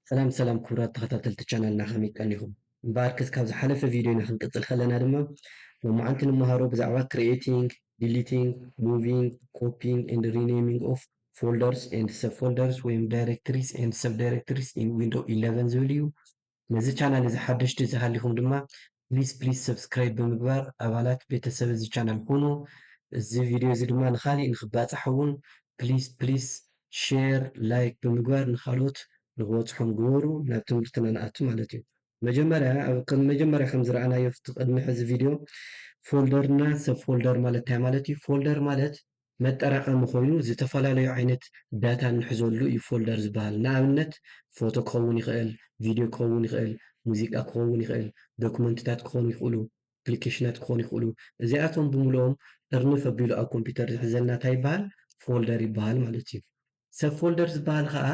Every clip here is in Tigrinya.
ሰላም ሰላም ክቡራት ተኸታተልቲ ቻናልና ከመይ ቀኒኹም? እምበኣር ክስ ካብ ዝሓለፈ ቪድዮና ክንቅጽል ከለና ድማ ሎማዓንቲ ንመሃሮ ብዛዕባ creating, deleting, moving, copying and renaming of folders and subfolders ወይም directories and subdirectories in Windows eleven ዝብል እዩ። ነዚ ቻናል እዚ ሓደሽቲ ዝሃሊኹም ድማ please please subscribe ብምግባር ኣባላት ቤተሰብ እዚ ቻናል ኩኑ። እዚ ቪድዮ እዚ ድማ ንኻሊእ ንክባጻሕ እውን please please share, like ብምግባር ንኻልኦት ንክበጽሖም ግበሩ፣ ናብ ትምህርትና ንኣቱ ማለት እዩ። መጀመርያ ኣብ ከም መጀመርያ ከም ዝረኣናዮ ኣብቲ ቅድሚ ሕዚ ቪድዮ ፎልደርና ሰብ ፎልደር ማለት እንታይ ማለት እዩ? ፎልደር ማለት መጠራቐሚ ኮይኑ ዝተፈላለዩ ዓይነት ዳታ እንሕዘሉ እዩ ፎልደር ዝበሃል። ንኣብነት ፎቶ ክኸውን ይኽእል፣ ቪድዮ ክኸውን ይኽእል፣ ሙዚቃ ክኸውን ይኽእል፣ ዶክመንትታት ክኾኑ ይኽእሉ፣ ኣፕሊኬሽናት ክኾኑ ይኽእሉ። እዚኣቶም ብምልኦም ጥርንፍ ኣቢሉ ኣብ ኮምፒውተር ዝሕዘልና እንታይ ይበሃል? ፎልደር ይበሃል ማለት እዩ። ሰብ ፎልደር ዝበሃል ከዓ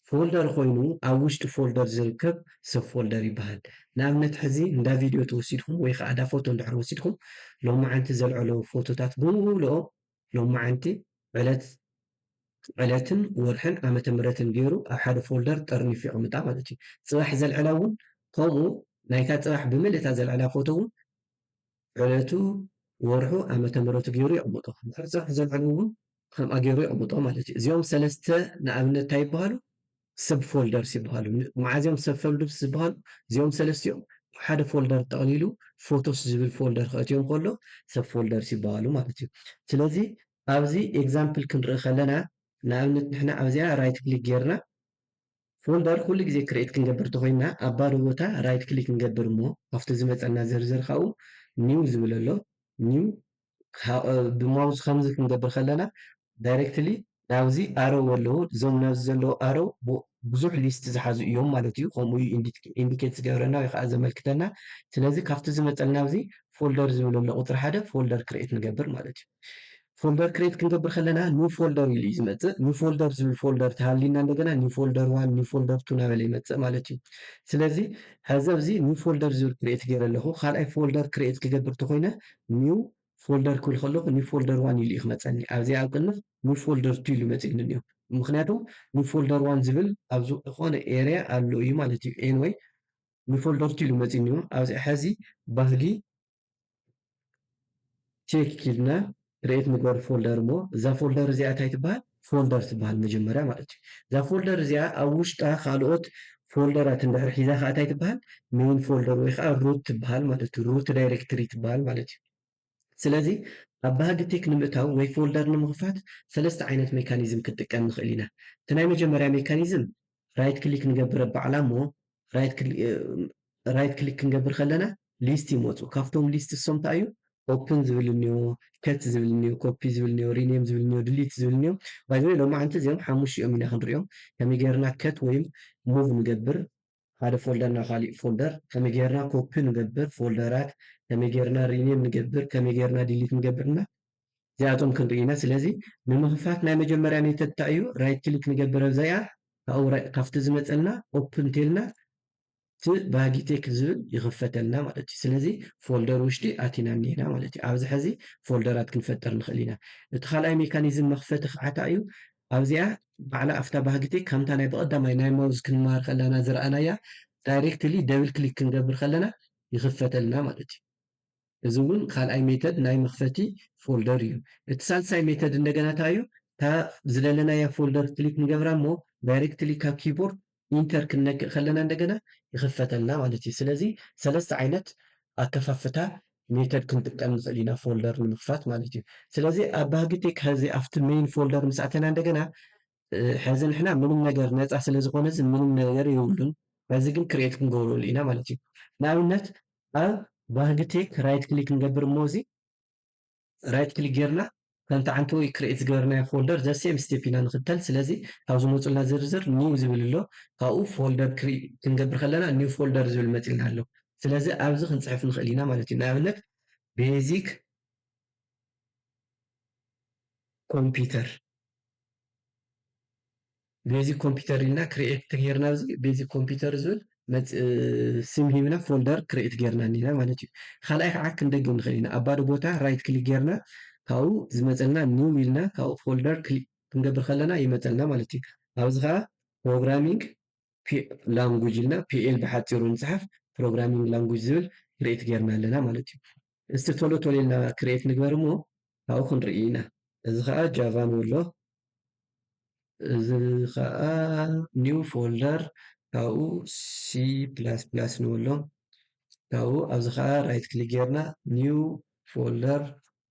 ፎልደር ኮይኑ ኣብ ውሽጢ ፎልደር ዝርከብ ሰብ ፎልደር ይበሃል። ንኣብነት ሕዚ እንዳ ቪድዮ ተወሲድኩም ወይ ከዓ ዳ ፎቶ እንድሕር ወሲድኩም ሎማዓንቲ ዘልዐሎ ፎቶታት ብምልኦም ሎማዓንቲ ዕለት ዕለትን ወርሕን ዓመተ ምሕረትን ገይሩ ኣብ ሓደ ፎልደር ጠርኒፉ የቕምጣ ማለት እዩ። ጽባሕ ዘልዕላ እውን ከምኡ ናይታ ጽባሕ ብምልእታ ዘልዕላ ፎቶ እውን ዕለቱ ወርሑ ዓመተ ምሕረቱ ገይሩ የቕምጦ። ድሕሪ ጽባሕ ዘልዕሉ እውን ከምኣ ገይሩ የቕምጦ ማለት እዩ። እዚኦም ሰለስተ ንኣብነት እንታይ ይበሃሉ? ሰብ ፎልደርስ ይበሃሉ። ን- መዓዝዮም ሰብ ፎልደርስ ዝበሃሉ? እዚኦም ሰለስቲኦም ሓደ ፎልደር ጠቕሊሉ ፎቶስ ዝብል ፎልደር ከእትዮም ከሎ ሰብ ፎልደርስ ይበሃሉ ማለት እዩ። ስለዚ ኣብዚ ኤግዛምፕል ክንርኢ ከለና ንኣብነት ንሕና ኣብዚኣ ራይት ክሊክ ጌርና ፎልደር ኩሉ ግዜ ክሬት ክንገብር ተኮይና ኣብ ባዶ ቦታ ራይት ክሊክ ንገብር እሞ ኣብቲ ዝመፀና ዝርዝር ካብኡ ኒው ዝብል ኣሎ። ኒው ብማውዝ ከምዚ ክንገብር ከለና ዳይሬክትሊ ናብዚ ኣረው ኣለዉ። እዞም ናብዚ ዘለዉ ኣረው ብዙሕ ሊስት ዝሓዙ እዮም ማለት እዩ። ከምኡ ኢንዲኬት ዝገብረና ወይ ከዓ ዘመልክተና። ስለዚ ካብቲ ዝመፀልና ኣብዚ ፎልደር ዝብል ኣሎ ቁፅሪ ሓደ ፎልደር ክሬት ንገብር ማለት እዩ። ፎልደር ክሬት ክንገብር ከለና ኒው ፎልደር ኢሉ እዩ ዝመፅእ። ኒው ፎልደር ዝብል ፎልደር ተሃሊና እንደገና ኒው ፎልደር ዋን ኒው ፎልደር ቱ ናበለ ይመፅእ ማለት እዩ። ስለዚ ሕዚ ኣብዚ ኒው ፎልደር ዝብል ክሬት ገይረ ኣለኹ። ካልኣይ ፎልደር ክሬት ክገብር ተኮይነ ኒው ፎልደር ክብል ከለኹ ኒው ፎልደር ዋን ኢሉ እዩ ክመፀኒ። ኣብዚ ኣብ ቅድሚ ኒው ፎልደር ቱ ኢሉ መፂእኒ እኒኦ። ምክንያቱ ኒው ፎልደር ዋን ዝብል ኣብ ዝኾነ ኤሪያ ኣሎ እዩ ማለት እዩ። ኤንወይ ኒው ፎልደር ቱ ኢሉ መፂእኒ እዩ። ኣብዚ ሕዚ ባህጊ ቴክ ኢልና ክሬት ንግበር ፎልደር እሞ እዛ ፎልደር እዚኣ እንታይ ትበሃል? ፎልደር ትበሃል መጀመርያ ማለት እዩ። እዛ ፎልደር እዚኣ ኣብ ውሽጣ ካልኦት ፎልደራት እንድሕር ሒዛ ከዓ እንታይ ትበሃል? ሜይን ፎልደር ወይ ከዓ ሩት ትበሃል ማለት እዩ። ሩት ዳይሬክትሪ ትበሃል ማለት እዩ። ስለዚ ኣብ ባህጊ ቴክ ንምእታው ወይ ፎልደር ንምኽፋት ሰለስተ ዓይነት ሜካኒዝም ክንጥቀም ንኽእል ኢና። እቲ ናይ መጀመርያ ሜካኒዝም ራይት ክሊክ ንገብር ኣባዕላ እሞ ራይት ክሊክ ክንገብር ከለና ሊስት ይመፁ። ካብቶም ሊስት እሶም እንታይ እዩ? ኦፕን ዝብል እኒኦ፣ ከት ዝብል እኒኦ፣ ኮፒ ዝብል እኒኦ፣ ሪኔም ዝብል እኒኦ፣ ድሊት ዝብል እኒኦ። ባይዘወይ ሎማዓንቲ እዚኦም ሓሙሽቲኦም ኢና ክንሪኦም። ከመይ ጌርና ከት ወይም ሙቭ ንገብር ሓደ ፎልደር ናብ ካሊእ ፎልደር፣ ከመይ ጌርና ኮፒ ንገብር ፎልደራት፣ ከመይ ጌርና ሪኔም ንገብር፣ ከመይ ጌርና ዲሊት ንገብር እና እዚኣቶም ክንርኢ ኢና። ስለዚ ንምኽፋት ናይ መጀመርያ ሜተድ እንታይ እዩ? ራይት ክሊክ ንገብር ኣብዚኣ፣ ካብኡ ራይ- ካብቲ ዝመፀልና ኦፕን እንተልና እቲ ባህጊ ቴክ ዝብል ይኽፈተልና ማለት እዩ። ስለዚ ፎልደር ውሽጢ ኣቲና እኒና ማለት እዩ። ኣብዚ ሕዚ ፎልደራት ክንፈጥር ንኽእል ኢና። እቲ ካልኣይ ሜካኒዝም መኽፈቲ ከዓ እንታይ እዩ? ኣብዚኣ ባዕላ ኣብታ ባህጊ ቴክ ከምታ ናይ ብቐዳማይ ናይ ማውዝ ክንመሃር ከለና ዝረኣናያ ዳይሬክትሊ ደብል ክሊክ ክንገብር ከለና ይኽፈተልና ማለት እዩ። እዚ እውን ካልኣይ ሜተድ ናይ መኽፈቲ ፎልደር እዩ። እቲ ሳልሳይ ሜተድ እንደገና እንታይ እዩ? እታ ዝደለናያ ፎልደር ክሊክ ንገብራ እሞ ዳይሬክትሊ ካብ ኪቦርድ ኢንተር ክንነክእ ከለና እንደገና ይኽፈተልና ማለት እዩ። ስለዚ ሰለስተ ዓይነት ኣከፋፍታ ሜተድ ክንጥቀም ንኽእል ኢና ፎልደር ንምኽፋት ማለት እዩ። ስለዚ ኣብ ባህጊ ቴክ ሕዚ ኣብቲ ሜይን ፎልደር ምስ ኣተና እንደገና እ፣ ሕዚ ንሕና ምንም ነገር ነፃ ስለ ዝኾነ እዚ ምንም ነገር የብሉን። በዚ ግን ክሬት ክንገብረሉ ኢና ማለት እዩ። ንኣብነት ኣብ ባህጊ ቴክ ራይት ክሊክ ንገብር እሞ እዚ ራይት ክሊክ ጌርና ከምቲ ዓንተወይ ክሬት ዝገበርናዮ ፎልደር ዘ ሴም ስቴፕ ኢና ንኽተል። ስለዚ ካብ ዝመፁልና ዝርዝር ኒው ዝብል ኣሎ፣ ካብኡ ፎልደር ክሪ- ክንገብር ከለና ኒው ፎልደር ዝብል መፂልና ኣሎ። ስለዚ ኣብዚ ክንፅሕፍ ንኽእል ኢና ማለት እዩ። ንኣብነት ቤዚክ ኮምፒውተር ቤዚክ ኮምፒውተር ኢልና ክሪኤት ተገይርና ኣብዚ ቤዚክ ኮምፒውተር ዝብል መፅ- ስም ሂብና ፎልደር ክሪኤት ገይርና እኒና ማለት እዩ። ካልኣይ ከዓ ክንደግም ንኽእል ኢና። ኣብ ባዶ ቦታ ራይት ክሊክ ገይርና ካብኡ ዝመፀልና ኒው ኢልና ካብኡ ፎልደር ክሊክ ክንገብር ከለና ይመፀልና ማለት እዩ። ኣብዚ ከዓ ፕሮግራሚንግ ላንጉጅ ኢልና ፒኤል ብሓፂሩ ንፅሓፍ ፕሮግራሚንግ ላንጉጅ ዝብል ክሬት ጌርና ኣለና ማለት እዩ። እስቲ ቶሎ ቶሎ ኢልና ክሬት ንግበር እሞ ካብኡ ክንርኢ ኢና። እዚ ከዓ ጃቫ ንብሎ። እዚ ከዓ ኒው ፎልደር ካብኡ ሲ ፕላስ ፕላስ ንብሎ። ካብኡ ኣብዚ ከዓ ራይት ክሊክ ጌርና ኒው ፎልደር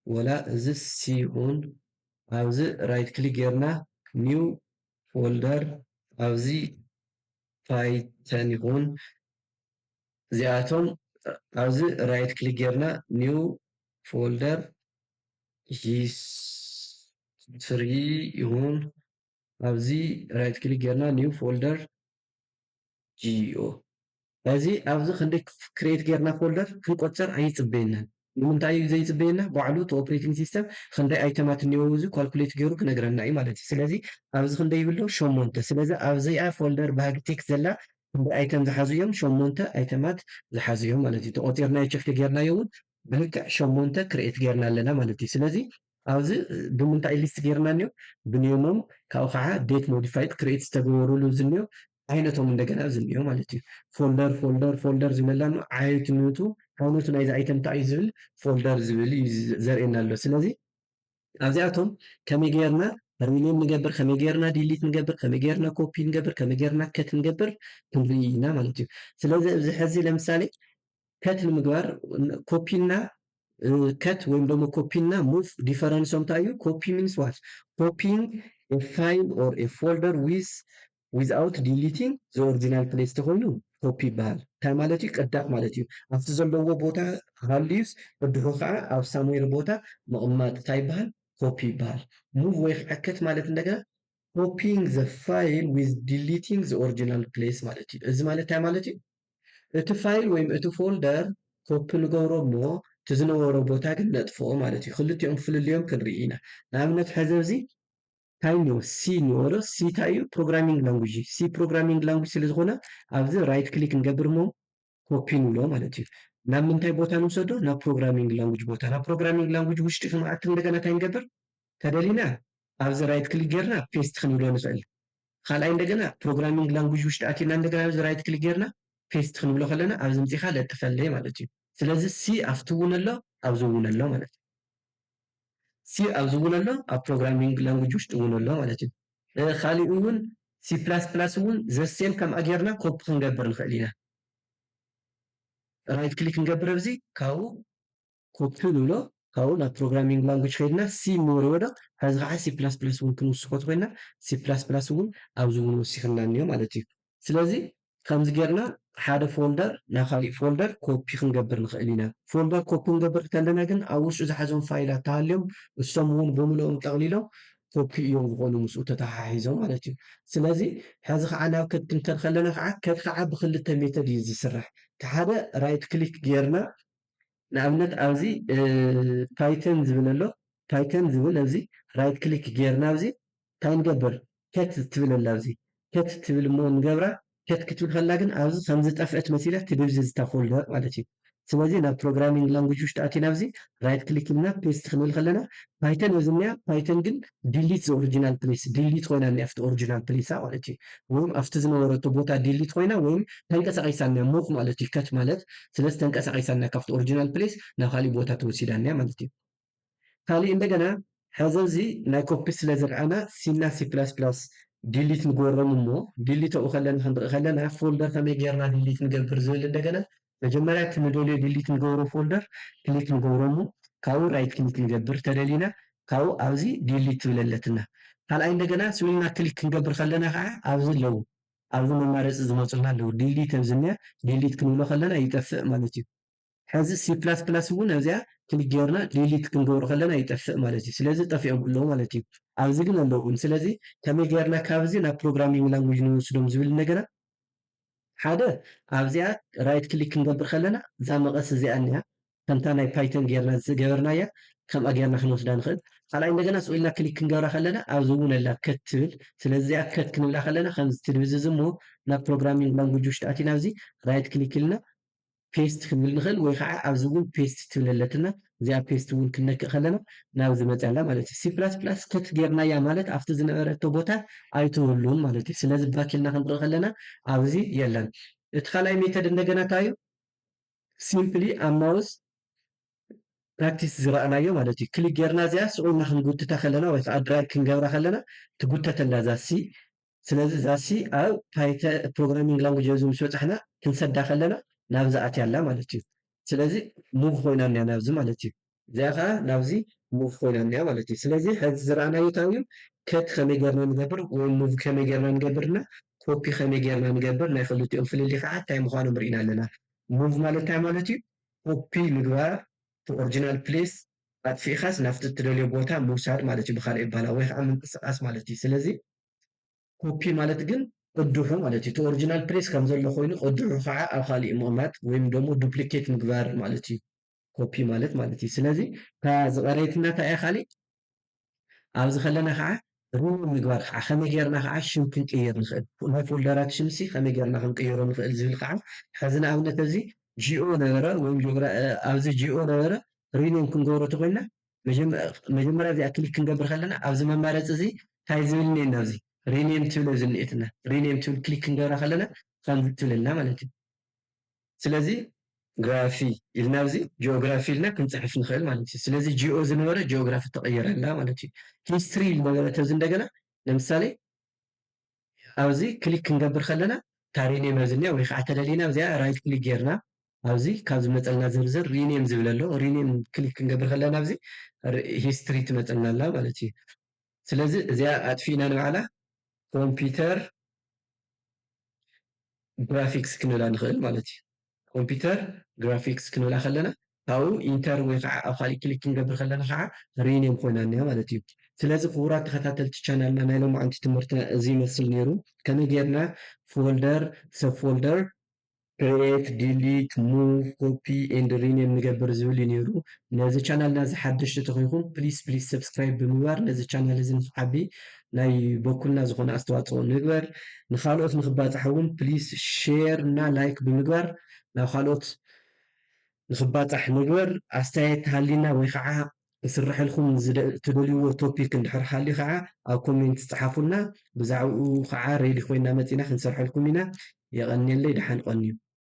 ወላ እዚ ሲ ይኹን ኣብዚ ራይት ክሊክ ጌርና ኒው ፎልደር ኣብዚ ፓይተን ይኹን እዚኣቶም ኣብዚ ራይት ክሊክ ጌርና ኒው ፎልደር ሂስትሪ ይኹን ኣብዚ ራይት ክሊክ ጌርና ኒው ፎልደር ጂኦ እዚ ኣብዚ ክንደይ ክሬት ጌርና ፎልደር ክንቆፅር ኣይፅበየናን። ንምንታይ እዩ ዘይፅበየና? ባዕሉ እቲ ኦፕሬቲንግ ሲስተም ክንደይ ኣይተማት እኒኦ እዚ ካልኩሌት ገይሩ ክነግረና እዩ ማለት እዩ። ስለዚ ኣብዚ ክንደይ ይብሎ ሸሞንተ። ስለዚ ኣብዚኣ ፎልደር ባህጊ ቴክስት ዘላ ክንደይ ኣይተም ዝሓዙ እዮም? ሸሞንተ ኣይተማት ዝሓዙ እዮም ማለት እዩ። ተቆፂርናዮ ቸክ ጌርናዮ እውን ብልክዕ ሸሞንተ ክሬት ጌርና ኣለና ማለት እዩ። ስለዚ ኣብዚ ብምንታይ ሊስት ጌርና እኒኦ ብኒዮሞም ካብኡ ከዓ ዴት ሞዲፋይድ ክሬት ዝተገበሩሉ ዝኒኦ ዓይነቶም እንደገና ዝኒኦ ማለት እዩ። ፎልደር ፎልደር ፎልደር ዝብለላ ኣሎ። ዓይነቱ ዓይነቱ ናይዚ ኣይተም እንታይ እዩ ዝብል ፎልደር ዝብል እዩ ዘርእየና ኣሎ። ስለዚ ኣብዚኣቶም ከመይ ጌርና ሪኔም ንገብር፣ ከመይ ጌርና ዲሊት ንገብር፣ ከመይ ጌርና ኮፒ ንገብር፣ ከመይ ጌርና ከት ንገብር ክንርኢ ኢና ማለት እዩ። ስለዚ እዚ ሕዚ ለምሳሌ ከት ንምግባር ኮፒና ከት ወይም ደግሞ ኮፒና ሙቭ ዲፈረንሶም እንታይ እዩ? ኮፒ ሚንስ ዋት? ኮፒንግ ፋይል ኦር ፎልደር ዊዝ without deleting the original place ተኮይኑ ኮፒ ይበሃል። እንታይ ማለት እዩ? ቅዳቕ ማለት እዩ። ኣብቲ ዘለዎ ቦታ ሃልዩስ ቅድሑ ከዓ ኣብ ሳምዌር ቦታ ምቕማጥ እንታይ ይበሃል? ኮፒ ይበሃል። ሙቭ ወይ ከዓ ከት ማለት እንደገና copying the file with deleting the original place ማለት እዩ። እዚ ማለት እንታይ ማለት እዩ? እቲ ፋይል ወይም እቲ ፎልደር ኮፒ ንገብሮ እሞ እቲ ዝነበሮ ቦታ ግን ነጥፍኦ ማለት እዩ። ክልቲኦም ፍልልዮም ክንርኢ ኢና። ንኣብነት ሕዚ ኣብዚ እንታይ እኒኦ ሲ እኒኦ ዶ ሲ እንታይ እዩ? ፕሮግራሚንግ ላንጉጅ እዩ። ሲ ፕሮግራሚንግ ላንጉጅ ስለ ዝኾነ ኣብዚ ራይት ክሊክ ንገብር እሞ ኮፒ ንብሎ ማለት እዩ። ናብ ምንታይ ቦታ ንውሰዶ? ናብ ፕሮግራሚንግ ላንጉጅ ቦታ። ናብ ፕሮግራሚንግ ላንጉጅ ውሽጢ ክንኣቱ እንደገና እንታይ ንገብር? ተደሊና ኣብዚ ራይት ክሊክ ጌርና ፔስት ክንብሎ ንኽእል። ካልኣይ እንደገና ፕሮግራሚንግ ላንጉጅ ውሽጢ ኣቲና እንደገና ኣብዚ ራይት ክሊክ ጌርና ፔስት ክንብሎ ከለና ኣብዚ ምፂኻ ለጥፈለይ ማለት እዩ። ስለዚ ሲ ኣብቲ እውን ኣሎ ኣብዚ እውን ኣሎ ማለት እዩ። ሲ ኣብዚ እውን ኣሎ ኣብ ፕሮግራሚንግ ላንጉጅ ውሽጢ እውን ኣሎ ማለት እዩ። እ፣ ካሊእ እውን ሲ ፕላስ ፕላስ እውን ዘሴም ከምኣ ጌርና ኮፒ ክንገብር ንኽእል ኢና። ራይት ክሊክ ንገብር ኣብዚ ካብኡ ኮፒ ንብሎ ካብኡ ናብ ፕሮግራሚንግ ላንጉጅ ከይድና ሲ ንወርዮ ዶ ሕዚ ከዓ ሲ ፕላስ ፕላስ እውን ክንውስኮ ኮይና ሲ ፕላስ ፕላስ እውን ኣብዚ እውን ወሲኽና እኒኦ ማለት እዩ። ስለዚ ከምዚ ጌርና ሓደ ፎልደር ናብ ካሊእ ፎልደር ኮፒ ክንገብር ንኽእል ኢና። ፎልደር ኮፒ ክንገብር ከለና ግን ኣብ ውሽጡ ዝሓዞም ፋይላት ተሃልዮም እሶም እውን ብምልኦም ጠቕሊሎም ኮፒ እዮም ዝኾኑ ምስኡ ተተሓሒዞም ማለት እዩ። ስለዚ ሕዚ ከዓ ናብ ከት ክንከድ ከለና ከዓ ከት ከዓ ብክልተ ሜተድ እዩ ዝስራሕ። እቲ ሓደ ራይት ክሊክ ጌርና ንኣብነት ኣብዚ ፓይተን ዝብል ኣሎ። ፓይተን ዝብል ኣብዚ ራይት ክሊክ ጌርና ኣብዚ እንታይ ንገብር? ከት ትብል ኣላ ኣብዚ ከት ትብል እሞ ንገብራ። ከት ክትብል ከላ ግን ኣብዚ ከም ዝጠፍአት መሲላ ትድብዝዝ እታ ፎልደር ማለት እዩ። ስለዚ ናብ ፕሮግራሚንግ ላንጉጅ ውሽጢ ኣቲና ኣብዚ ራይት ክሊክ ኢልና ፔስት ክንብል ከለና ፓይተን ኣብዚ እኒኣ። ፓይተን ግን ዲሊት ዘ ኦሪጂናል ፕሌስ ዲሊት ኮይና እኒኣ ኣብቲ ኦሪጂናል ፕሌሳ ማለት እዩ። ወይም ኣብቲ ዝነበረቶ ቦታ ዲሊት ኮይና ወይም ተንቀሳቂሳ እኒኣ ሙቭ ማለት እዩ። ከት ማለት ስለዚ ተንቀሳቂሳ እኒኣ ካብቲ ኦሪጂናል ፕሌስ ናብ ካሊእ ቦታ ተወሲዳ እኒኣ ማለት እዩ። ካሊእ እንደገና ሕዚ እዚ ናይ ኮፒ ስለ ዝረኣና ሲና ሲ ፕላስ ፕላስ ዲሊት ንገሮም እሞ ዲሊት ኣብኡ ከለና ክንርኢ ከለና ፎልደር ከመይ ጌርና ዲሊት ንገብር ዝብል እንደገና መጀመርያ እቲ ንደልዮ ዲሊት ንገብሮ ፎልደር ክሊክ ንገብሮ እሞ ካብኡ ራይት ክሊክ ንገብር ተደሊና ካብኡ ኣብዚ ዲሊት ትብል ኣለትና። ካልኣይ እንደገና ስዊልና ክሊክ ክንገብር ከለና ከዓ ኣብዚ ኣለዉ ኣብዚ መማረፂ ዝመፁልና ኣለዉ ዲሊት ኣብዚ እኒኣ ዲሊት ክንብሎ ከለና ይጠፍእ ማለት እዩ። ሕዚ ሲ ፕላስ ፕላስ እውን ኣብዚኣ ክሊክ ጌርና ዲሊት ክንገብሮ ከለና ይጠፍእ ማለት እዩ። ስለዚ ጠፊኦም ኣለዉ ማለት እዩ። ኣብዚ ግን ኣለዉ እውን። ስለዚ ከመይ ጌርና ካብዚ ናብ ፕሮግራሚንግ ላንጉጅ ንወስዶም ዝብል እንደገና ሓደ ኣብዚኣ ራይት ክሊክ ክንገብር ከለና እዛ መቐስ እዚኣ እኒኣ ከምታ ናይ ፓይተን ጌርና ዝገበርናያ ከምኣ ጌርና ክንወስዳ ንኽእል። ካልኣይ እንደገና ስቕ ኢልና ክሊክ ክንገብራ ከለና ኣብዚ እውን ኣላ ከት ትብል። ስለዚ እዚኣ ከት ክንብላ ከለና ከምዚ ትድብዝዝ እሞ ናብ ፕሮግራሚንግ ላንጉጅ ውሽጢ ኣቲና ኣብዚ ራይት ክሊክ ኢልና ፔስት ክንብል ንኽእል፣ ወይ ከዓ ኣብዚ እውን ፔስት ትብል ኣለትና። እዚኣ ፔስት እውን ክንነክእ ከለና ናብ ዝመፅኣላ ማለት እዩ። ሲ ፕላስ ፕላስ ከት ጌርናያ ማለት ኣብቲ ዝነበረቶ ቦታ ኣይትህሉን ማለት እዩ። ስለዚ ባኪልና ክንርኢ ከለና ኣብዚ የለን። እቲ ካልኣይ ሜተድ እንደገና እንታይ እዩ? ሲምፕሊ ኣብ ማውስ ፕራክቲስ ዝረኣናዮ ማለት እዩ። ክሊክ ጌርና እዚኣ ስቑልና ክንጉትታ ከለና ወይ ከዓ ድራግ ክንገብራ ከለና ትጉተተላ እዛ ሲ። ስለዚ እዛ ሲ ኣብ ፓይተ ፕሮግራሚንግ ላንጉጅ እዚ ምስ በፃሕና ክንሰዳ ከለና ናብዚ ኣትያ ኣላ ማለት እዩ። ስለዚ ሙቭ ኮይና እኒያ ናብዚ ማለት እዩ። እዚኣ ከዓ ናብዚ ሙቭ ኮይና እኒያ ማለት እዩ። ስለዚ ሕዚ ዝረኣናዮ እንታይ እዩ? ከት ከመይ ጌርና ንገብር ወይ ሙቭ ከመይ ጌርና ንገብርና ኮፒ ከመይ ጌርና ንገብር ናይ ክልቲኦም ፍልልይ ከዓ እንታይ ምዃኖም ርኢና ኣለና። ሙቭ ማለት እንታይ ማለት እዩ? ኮፒ ምግባር ኦሪጂናል ፕሌስ ኣጥፊእኻስ ናብቲ እትደልዮ ቦታ ምውሳድ ማለት እዩ ብካልእ ይባሃል ወይ ከዓ ምንቅስቃስ ማለት እዩ። ስለዚ ኮፒ ማለት ግን ቅድሑ ማለት እዩ። እቲ ኦሪጂናል ፕሌስ ከም ዘሎ ኮይኑ ቅድሑ ከዓ ኣብ ካሊእ ምቕማጥ ወይም ደግሞ ዱፕሊኬት ምግባር ማለት እዩ። ኮፒ ማለት ማለት እዩ። ስለዚ እታ ዝቐረየትና እንታይ እያ ካሊእ ኣብዚ ከለና ከዓ ሪኔም ምግባር ከዓ ከመይ ጌርና ከዓ ሽም ክንቅይር ንኽእል ናይ ፎልደራት ሽም ሲ ከመይ ጌርና ክንቅይሮ ንኽእል ዝብል ከዓ ሕዚ ንኣብነት እዚ ጂኦ ነበረ ወይም ጂኦግራ- እ፣ ኣብዚ ጂኦ ነበረ ሪኔም ክንገብሮ ተኮይና መጀመ- መጀመርያ እዚኣ ክሊክ ክንገብር ከለና ኣብዚ መማረፂ እዚ እንታይ ዝብል እኒኤና ኣብዚ ሪኔም ትብል ኣብዚ እኒኤትና ሪኔም ትብል ክሊክ ክንገብራ ከለና ከምዚ ትብለና ማለት እዩ። ስለዚ ግራፊ ኢልና ኣብዚ ጂኦግራፊ ኢልና ክንፅሕፍ ንኽእል ማለት እዩ። ስለዚ ጂኦ ዝነበረ ጂኦግራፊ ተቐየረላ ማለት እዩ። ሂስትሪ ዝነበረ ተዚ እንደገና ለምሳሌ ኣብዚ ክሊክ ክንገብር ከለና ታሪኔም ኣብዚ እኒኣ ወይ ከዓ ተደሊና ኣብዚኣ ራይት ክሊክ ጌርና ኣብዚ ካብ ዝመፀልና ዝርዝር ሪኔም ዝብል ኣሎ። ሪኔም ክሊክ ክንገብር ከለና ኣብዚ ሂስትሪ ትመፀልና ኣላ ማለት እዩ። ስለዚ እዚኣ ኣጥፊእና ንባዕላ ኮምፒውተር ግራፊክስ ክንብላ ንኽእል ማለት እዩ። ኮምፒውተር ግራፊክስ ክንብላ ከለና ካብኡ ኢንተር ወይ ከዓ ኣብ ካሊእ ክሊክ ክንገብር ከለና ከዓ ሪኔም ኮይና እኒኣ ማለት እዩ። ስለዚ ክቡራት ተኸታተልቲ ቻናልና ናይ ሎማዓንቲ ትምህርትና እዚ ይመስል ነይሩ። ከመይ ጌርና ፎልደር ሰብ ፎልደር ክሬት ዲሊት ሙቭ ኮፒ ኤንድ ሪኔም ንገብር ዝብል እዩ ነይሩ። ነዚ ቻናልና እዚ ሓደሽቲ ተኮይንኩም ፕሊስ ፕሊስ ሰብስክራይብ ብምግባር ነዚ ቻናል እዚ ንክዓቢ ናይ በኩልና ዝኾነ ኣስተዋፅኦ ንግበር። ንካልኦት ንክባፃሕ እውን ፕሊስ ሼር እና ላይክ ብምግባር ናብ ካልኦት ንክባፃሕ ንግበር። ኣስተያየት ሃሊና ወይ ከዓ ክስርሐልኩም ዝደ- ትደልይዎ ቶፒክ እንድሕር ሃልዩ ከዓ ኣብ ኮሜንት ፀሓፉልና። ብዛዕባኡ ከዓ ሬዲ ኮይና መፂና ክንሰርሐልኩም ኢና። የቐንየለይ፣ ደሓን ቀንዩ።